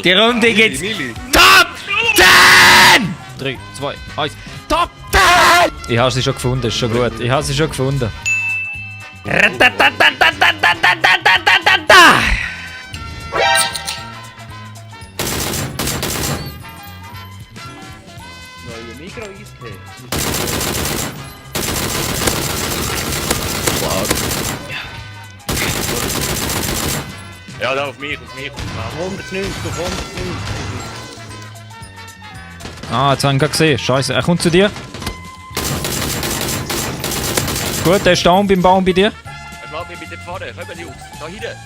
Die Runde geht's. Mili. Top 10! 3, 2, 1. Top 10! Ich habe sie schon gefunden, ist schon gut. Ich habe sie schon gefunden. Neue Migros-Eistee. Ja, da auf mich. 190 auf 190. Ah, jetzt habe ich ihn gesehen. Scheiße, er kommt zu dir. Gut, der ist da beim Baum bei dir. Er bleibt mir bitte vorne. Kommen Jungs. Da hinten.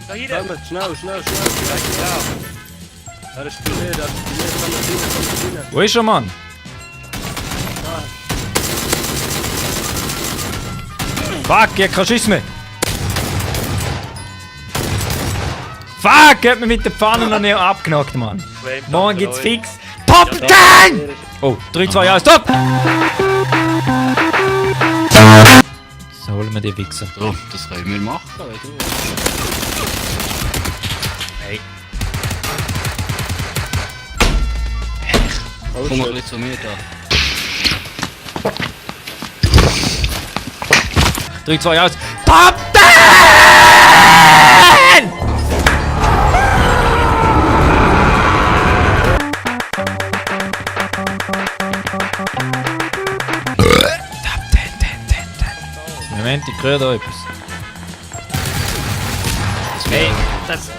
Da hinten. Kommt, schnell. Er ist bei mir, komm rein. Wo ist er, Mann? Fuck, ich hab keinen Schuss mehr. Fuck, er hat mich mit der Pfanne noch nicht abgenockt, Mann. Morgen gibt's fix. Top 10! Oh, 3, 2, 1, stopp! So holen wir die Wichser. So, das können wir machen. Hey. Komm mal ein bisschen zu mir da. 3, 2, 1. Top 10! Moment, ich höre da etwas. Hey, das.